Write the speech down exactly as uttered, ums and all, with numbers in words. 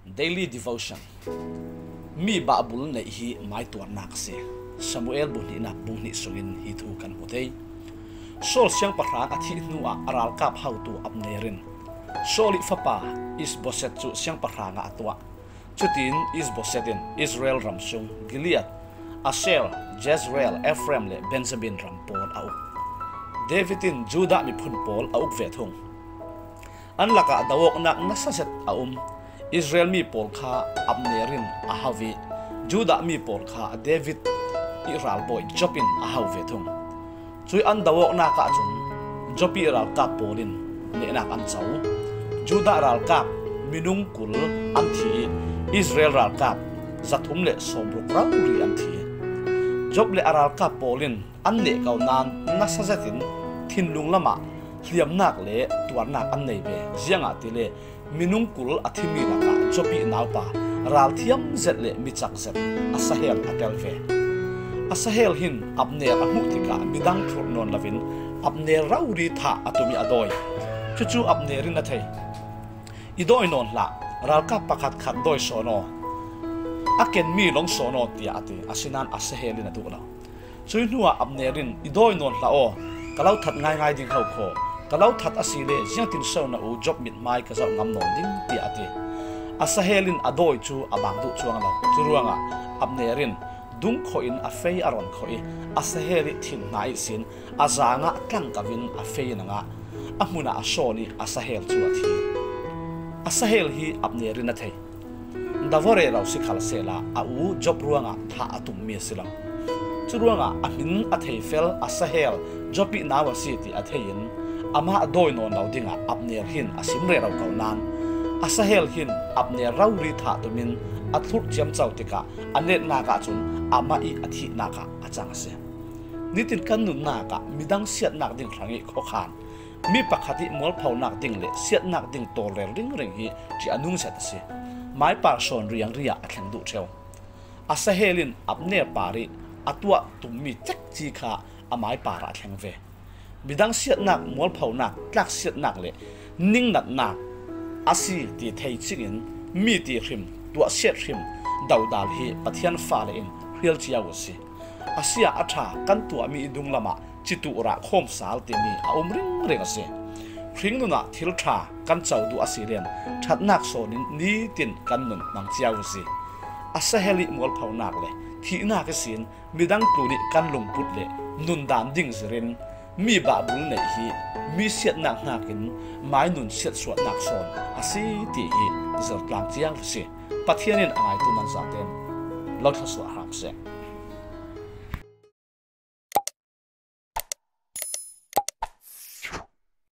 Daily Devotion. Mi bahbul neih hi maituarnak a si. Samuel bu hnihnak bu hnih sungin hi thu kan hmu thei. Saul siangpahrang a thih hnuah a ralkap hotu Abner in Saul ih fapa Is-boset cu siangpahrang ah a tuah. Cutin Is-boset in Israel ram sung Gilead, Asher, Jezreel, Efraim le Benjamin ram pawl a uk. David in Judah miphun pawl a uk ve thung. An lakah do-awknak nasa zet a um. Israel mi pawl kha Abner in a hau ih, Judah mi pawl kha David ih ralbawi Joab in a hau ve thung. Cuih an do-awknak ahcun Joab ih ralkap pawl in nehnak an co. Judah ralkap minung kul an thi ih, Israel ralkap zathum le sawmruk rori an thi. Joab le a ralkap pawl in an neh ko nain nasa zetin thinlung lamah hliamnak le tuarnak an nei ve. Ziangahtile minung kul a thimi lakah Joab ih naupa ralthiam zet le micak zet Asahel a tel ve. Asahel hin Abner a hmuh tikah midang thurh nawn loin Abner rori thah a tum ih a dawi. Cucu Abner in a thei. I dawi nawn hlah, ralkap pakhatkhat dawi sawn aw, a kenmi long sawn aw, tiah a ti. Asinain Asahel in a duh lo. Cuih hnuah Abner in, i dawi nawn hlah aw, ka lo that ngaingai ding ho khaw, ka lo that asile ziangtinso na u Joab mithmai ka zoh ngam nawn ding, tiah a ti. Asahel in a dawi cu a bang duh cuang lo. Curuangah Abner in dung khawh in a fei a rawn khawh ih Asahel ih thin hna ihsin a zaangah tlangko in a fei in a ngah. A hmunah a sawn ih Asahel cu a thi. Asahel hi Abner in a thei. Davo rero si khal sehla a u Joab ruangah thah a tummi a si lo. Curuangah a hmin a thei fel Asahel Joab ih nau a si ti a thei in amah dawi nawn lo dingah Abner hin a sim rero ko nain Asahel hin Abner rori thah tumin a thlurh ciamco tikah a netnak ahcun amah ih a thihnak ah a cang a si. Nitin kan nunnak ah midang siatnak ding hrangih khuakhan mi pakhat ih mualphonak ding le siatnak ding tawlrel ringring hi ṭih a nung zet a si. Maipar sawn riangri ah a thleng duh ṭheu. Asahel in Abner par ih a tuah tummi cekci kha a maipar ah a thleng ve. Midang siatnak, mualphonak, tlaksiatnak le ningnatnak a si ti thei cingin mi ti hrim, tuahsiat hrim, dodal hi Pathian fale in hrial cio a si. A si ah a ṭha kan tuahmi ih dunglam ah cituh rah khawm sal timi a um ringring a si. Hringnun ah thil ṭha kan co duh asile ṭhatnak sawn in nitin kan nun hmang cio a si. Asahel ih mualphonak le thihnak ihsin midang tlun ih kan lungput le nundan ding zirin mi bahbul neih hi mi siatnak hnakin mainun siatsuahnak sawn a si ti hi zirtlang cio a si. Pathian in a ngaitu nan zaten lo thlawsuah hram seh.